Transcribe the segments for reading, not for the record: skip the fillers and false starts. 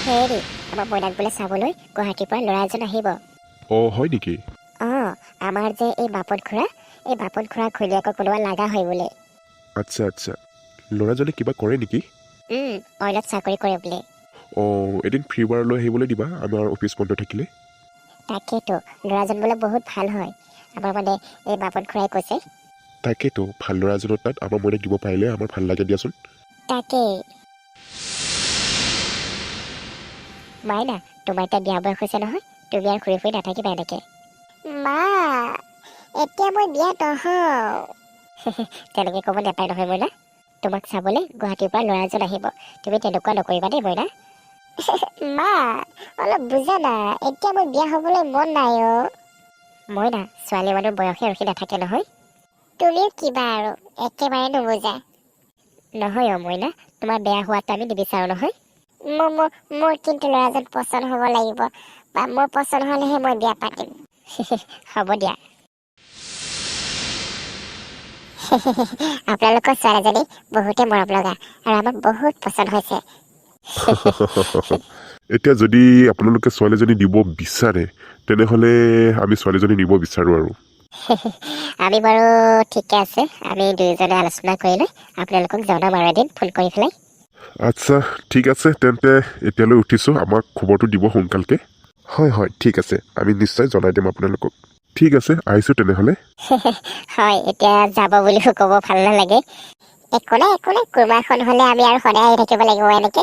হেৰি, আমাৰ মইনাক বোলে চাবলৈ গুৱাহাটীৰ পৰা ল'ৰা এজন আহিব। অঁ, হয় নেকি? অঁ, আমাৰ যে এই বাপন খুৰা, এই বাপন খুৰা ঘৈণীয়েকৰ কোনোবা লগা হয় বোলে। আচ্ছা, ল'ৰাজনে কিবা কৰে নেকি? অইলত চাকৰি কৰে বোলে। অঁ, এদিন ফ্ৰী বাৰ লৈ আহিবলৈ দিবা, আমাৰ অফিচ বন্ধ থাকিলে। তাকেতো, ল'ৰাজন বোলে বহুত ভাল হয়, আমাৰ মানে এই বাপন খুৰাই কৈছে। তাকেতো, ভাল ল'ৰা এজনৰ তাত আমাৰ মইনাক দিব পাৰিলে আমাৰ ভাল লাগে দিয়াচোন। তাকেই। মাইনা, তোমাৰ এতিয়া বিয়া বয়স হৈছে নহয়, তুমি আৰু ঘূৰি ফুৰি নাথাকিবা এনেকে। মা, এতিয়া মই বিয়া নহওঁ। তেনেকে ক'ব নাপায় নহয় মইনা। তোমাক চাবলৈ গুৱাহাটীৰ পৰা ল'ৰা এজন আহিব, তুমি তেনেকুৱা নকৰিবা দেই মইনা। মা, অলপ বুজা না, এতিয়া মই বিয়া হ'বলৈ মন নাই অ'। মইনা, ছোৱালী মানুহ বয়সে ৰখি নাথাকে নহয়। তুমিও কিবা আৰু একেবাৰে নুবুজা। নহয় অ' মইনা, তোমাৰ বেয়া হোৱাটো আমি নিবিচাৰোঁ নহয়। মোৰ মোৰ মোৰ কিন্তু ল'ৰাজন পচন্দ হ'ব লাগিব, বা মোৰ পচন্দ হ'লেহে মই বিয়া পাতিম। হ'ব দিয়া। আপোনালোকৰ ছোৱালীজনী বহুতে মৰম লগা আৰু আমাক বহুত পচন্দ হৈছে। এতিয়া যদি আপোনালোকে ছোৱালীজনী দিব বিচাৰে, তেনেহ'লে আমি ছোৱালীজনী নিব বিচাৰোঁ আৰু। আমি বাৰু ঠিকে আছে, আমি দুয়োজনে আলোচনা কৰি লৈ আপোনালোকক জনাম আৰু এদিন ফোন কৰি পেলাই। আচ্ছা, ঠিক আছে তেন্তে, এতিয়ালৈ উঠিছোঁ। আমাক খবৰটো দিব সোনকালকে। হয় হয়, ঠিক আছে, আমি নিশ্চয় জনাই দিম আপোনালোকক। ঠিক আছে, আহিছোঁ তেনেহ'লে। হয়, এতিয়া যাব বুলিও ক'ব ভাল নালাগে। একো নাই, একো নাই, কোনোবা এখন হ'লে আমি আৰু সদায় আহি থাকিব লাগিব এনেকে।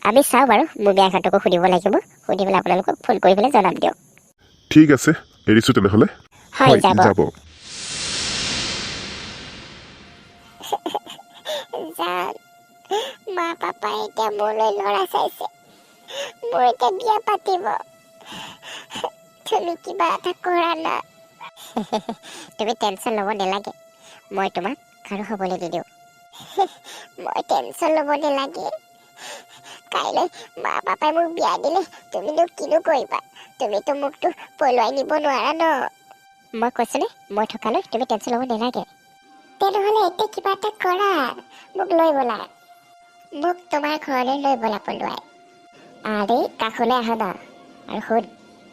আমি চাওঁ বাৰু, মোৰ বিয়াঘৰটোকো সুধিব লাগিব, সুধি পেলাই আপোনালোকক ফোন কৰি পেলাই জনাম দিয়ক। ঠিক আছে, এৰিছোঁ তেনেহ'লে। হয়, যাব। যাব। জান, মা পাপাই এতিয়া মোলৈ ল'ৰা চাইছে, মোৰ এতিয়া বিয়া পাতিব। তুমি কিবা এটা কৰা না। তুমি টেনশ্যন ল'ব নালাগে, মই তোমাক কাৰো হ'বলৈ নিদিওঁ। মই টেনশ্যন ল'ব নালাগে। কাইলৈ মা পাপাই মোক বিয়া দিলে তুমিনো কিনো কৰিবা? তুমিতো মোকতো পলুৱাই নিব নোৱাৰা ন। মই কৈছোনে, মই থকালৈ তুমি টেনশ্যন ল'ব নালাগে। তেনেহ'লে এতিয়া কিবা এটা কৰা, মোক লৈ ব'লা, মোক তোমাৰ ঘৰলৈ লৈ ব'লা পলুৱাই। আৰে কাষলৈ আহা না। আৰু শুন,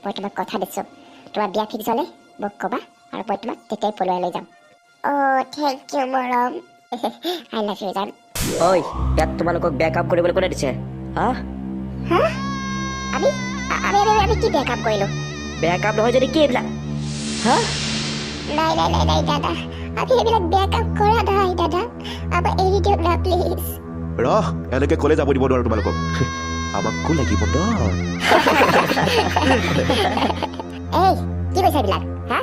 মই তোমাক কথা দিছোঁ, তোমাৰ বিয়া ফিক্স হ'লে মোক ক'বা আৰু মই তোমাক তেতিয়াই পলুৱাই লৈ যাম। অ' thank U মৰম, I love you জান। ঐ, ইয়াত তোমালোকক বেয়া কাম কৰিবলৈ কোনে দিছে? হা? হা? আমি আমি আমি আমি কি বেয়া কাম কৰিলোঁ? বেয়া কাম নহয় যদি কি এইবিলাক? হা? নাই নাই নাই নাই দাদা, আমি এইবিলাক বেয়া কাম কৰা নাই দাদা, আমাক এৰি দিয়ক না প্লিজ। ৰহ, এনেকে ক'লে যাব দিব নোৱাৰো তোমালোকক। আমাকো লাগিব ন। এই কি কৈছা এইবিলাক? হা,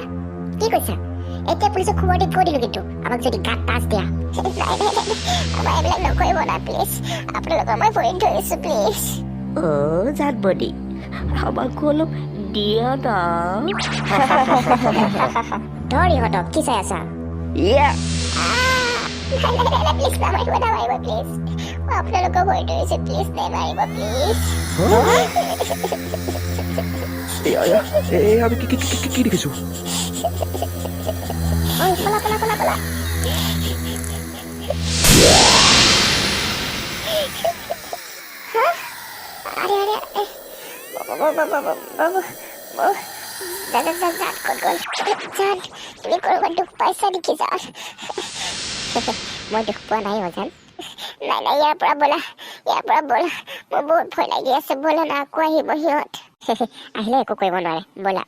কি কৈছা? এতিয়া পুলিচক খবৰ দি কৈ দিলোঁ কিন্তু, আমাক যদি গাত টাচ দিয়া। নাই নাই নাই, আমাৰ এইবিলাক নকৰিব না প্লিজ, আপোনালোকৰ মই ভৰিত ধৰিছোঁ প্লিজ। অ' জানমণি, আমাকো অলপ দিয়া না। ধৰ ইহঁতক, কি চাই আছা? ইয়া। নাই নাই নাই প্লিজ, নামাৰিব নামাৰিব প্লিজ, মই আপোনালোকৰ ভৰিত ধৰিছোঁ প্লিজ, নামাৰিব প্লিজ। এই আমি কি কি কি কি দেখিছোঁ? ঐ পলা পলা পলা পলা। হা? আৰে আৰে, জান ক'ত গ'ল? জান, তুমি ক'ৰবাত দুখ পাইছা নেকি জান? মই দুখ পোৱা নাই অ' জান। নাই নাই, ইয়াৰ পৰা ব'লা, ইয়াৰ পৰা ব'লা, মোৰ বহুত ভয় লাগি আছে। ব'লা না, আকৌ আহিব সিহঁত। আহিলে একো কৰিব নোৱাৰে, ব'লা।